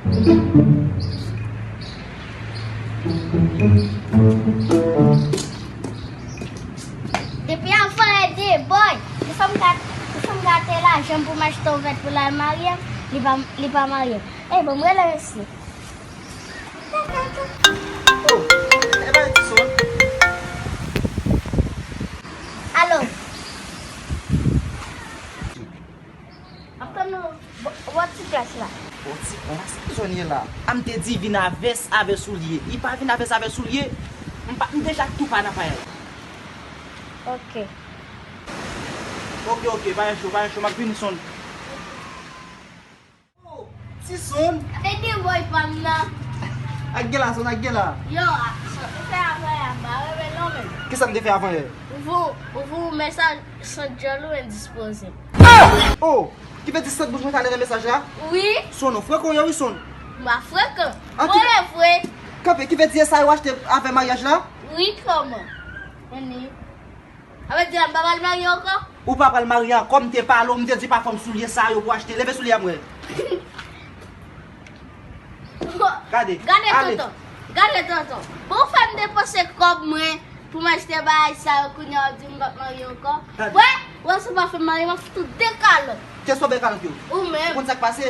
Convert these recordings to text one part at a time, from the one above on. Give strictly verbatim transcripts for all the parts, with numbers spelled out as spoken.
Depi avan yè de, boy, ki fanm ka, ki fanm ka te lajan pou m achte yon vèt pou l al marye, li pa, li pa marye. E bon, m rele mesye. Oh, e bay ti son. Alo. Ap tann ou bò, bò ti glas la. Bò ti glas? Ki zòn ye la? A m te di vin avès avè soulye. Li pa vin avès avè soulye. M pa, m deja tou pa nan pay la. Ok. Ok, ok, pa gen cho, pa gen cho, m ap vini son. Oh, ti son. Ede boy pa m nan. Ak gen la, son ak gen la. Yo, a, son, ou fè avan yè a, m pa renmen non, men. Kisa m te fè avan yè? Ou voye, ou voye yon mesaj, son djòl ou endispoze. Oh! Ki fè ti sèt bouch mwen tale nan mesaj la? Wi. Son, non, frè konye wi, son. M pa frekan. An, ki fè, mwen vre. Kanpe, ki fè ti sa yo achte avè maryaj la? Wi, kòman? Anni. Sa vle di m pa pral marye ankò? Ou pa pral marye ankò, m te pale w, m te di pa fè m soulye sa yo pou achte. Leve soulye a m wè. Gade, gade ale. Tonton. Gade tonton. Bon, ou fè m depanse kòb mwen pou m achte bagay sa yo, kounye a w di m p ap marye ankò. Gade. Wè, wè si w pa fè m marye, m ap fout ou de kalòt. Kiyès w ap bay kalòt yo? Ou menm. Ou konn sa k pase?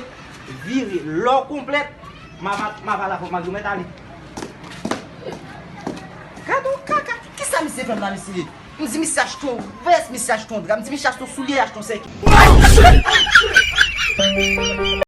Vire. Lè w konplèt, m a, m a, m a pale avè w, m a di w mèt ale. Gade yon kaka. Kisa misye fè m la, mesye? M di misye achte yon vès, misye achte yon dra. M di misye achte yon soulye, achte yon sèk.